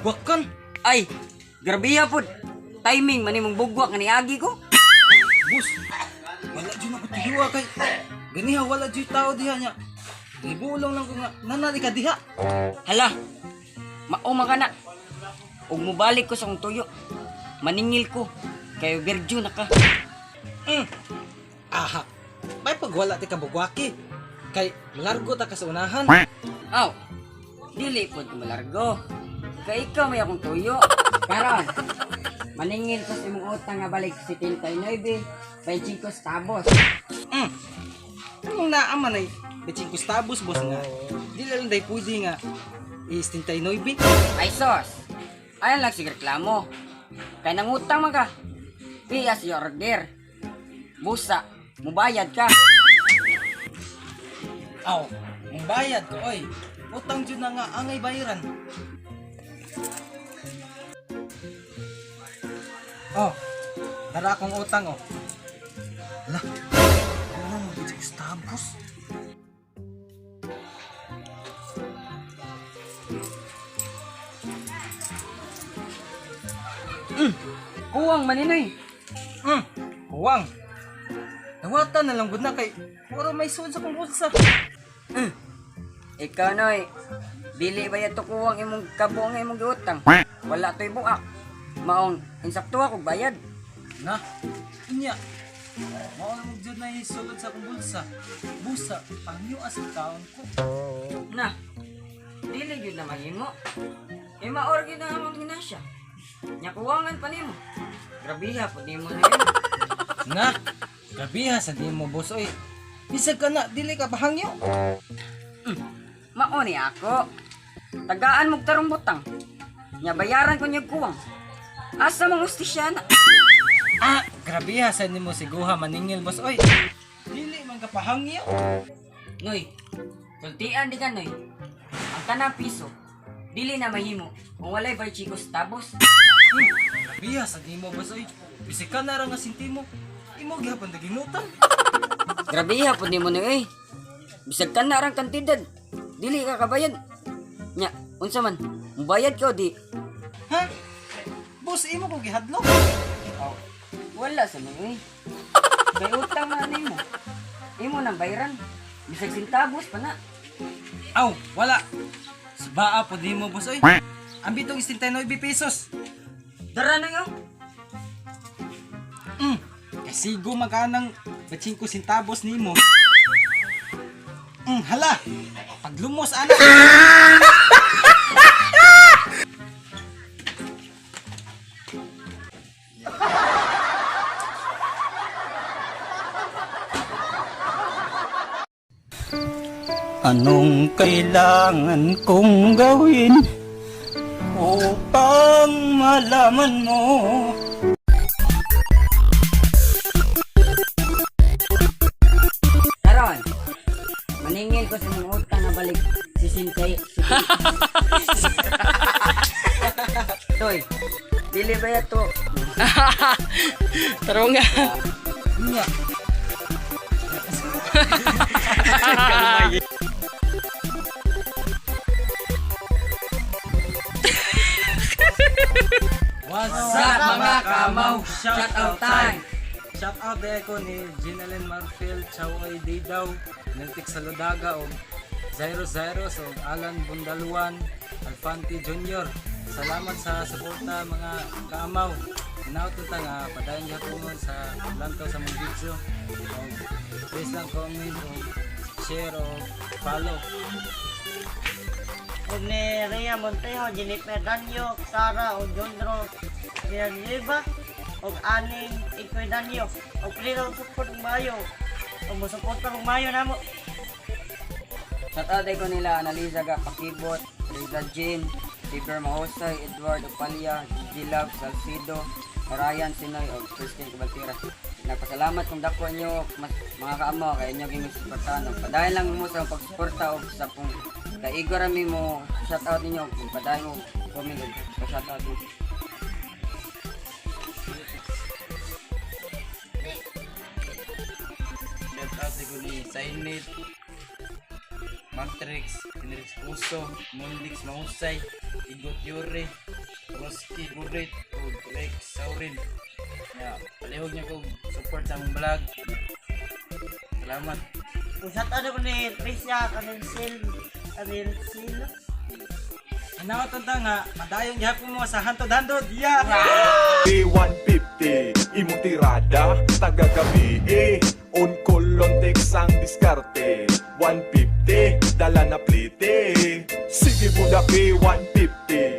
Bugwakan. Ay, grabiha pod. Timing man imong bugwak nga niagi ko. Boss, wala dyan ako tihiwa kay ganiha wala dyan tao diha niya. Ibulong lang ko nga nanali ka diha. Hala. Mao man ka na. Ug mobalik ko sa akong tuyo. Maningil ko. Kayo berjo na ka. Aha. May pag wala ti ka bugwaki. Kay malargo ta ka sa unahan. Aw. Dili pod ko malargo. Kay ikaw may akong tuyo. Karon. Maningil ko sa imong utang nga balik 79, 25 centavos. Anong naaman ay bitching kustabos, boss, nga. Di lang day pwede nga is 39. Ay sos. Ayan lang sige reklamo. Kay nangutang man ka. Pay as you order. Busa, mubayad ka. Aw, mong bayad ko oy. Utang jud na nga angay bayaran. Oh, tara akong utang oh. Hala, wala mo bitching kustabos. Kuwang maninoy. Huwang. Nawata na lang gud na kay puro may suod sa kong bulsa. Ikaw noy, dili ba yato kuwang imong kabuang imong giutang? Wala to'y buak. Maong insakto ako bayad. Na, unya. Mao na mo jud na isulod sa akong bulsa. Busa, pangyo as taon ko. Na, dili gyud na mahimo. E maor gyud na among ginasya. Nya kuwangan pa nimo. Grabiha pud nimo na yun. Na, grabiha sa di mo, boss oy. Bisag ka na, dili ka pahangyo. Mao ni ako. Tagaan mog tarong butang. Nya bayaran ko niya kuwang. Asa mong ustisya na? Ah, grabiha sa nimo si Guha maningil, boss oy. Dili man ka pahangyo. Noy, sultian di ka noy. Ang tanang piso, dili na mahimo kung walay bay chikos tabos. Grabiha sa nimo, boss oy. Bisag ka na ra nga sintimo. Imo gihapon daginutan. Grabe ha, pud nimo ni oy. Bisag ka na rang kantidad. Dili ka kabayad. Nya, unsa man? Mubayad ka o di? Ha? Boss, imo ko gihadlok. Oh, wala sa ni oy. Kay utang man nimo. Imo nang bayaran. Bisag sentabos pa na. Aw, wala. Subaa po nimo, boss oy. Ang bitong 69 pesos. Dara na yo. Kasigo magkanang 25 centavos nimo. Hala. Paglumos ana. Anong kailangan kong gawin upang malaman mo? Karon. Maningil ko sa mga utang nga balik si Sintay. Toy, dili ba yato? Taro nga. Nya. What's up, mga kamaw? Shout out time. Shout out dahil ko ni Ginalyn Marfil, Chawoy Didaw, Neltic Saludaga, o Zairo Zairos, o Alan Bundaluan, Alfanti Jr. Salamat sa suporta, mga kaamaw. Hinaut ta nga padayon gyapon sa lantaw sa mong video. Og please lang comment o share o follow. Og ni Rhea Montejo, Jennifer Danyo, Sara og Jondro Villanueva, og aning Ikoy Danyo. Og please ang support og maayo. Og mo support og maayo namo. Shout out ko nila Analiza Ga Pakibot, Riza Jean, Tiber Mahosay, Edward Opalia, G-Love Salcido, Ryan Sinoy o Christine Cabaltira. Nagpasalamat kung dako nyo mas, mga kaamo kay inyo gimig suportahan. Og padayon lang mo sa pagsuporta og sa pong kaigo rami mo shout out ninyo kung padayon mo comment og shout out mo. Shout out ko ni Sainit, Matrix, Henrix Puso, Mundix Mahusay, Igot Yuri, Roski Gurit ug Rex Saurin. Ya, palihog niyo kog support sa among vlog. Salamat. Ug shout out ko ni Tricia Kanilsil Kanilsil. Hinaot unta nga madayon gihapon mo sa hantod-hantod. Yeah. 150 imong tirada tagagabi eh. On kolon ang diskarte 150 dala na plite. Sige budapi 150.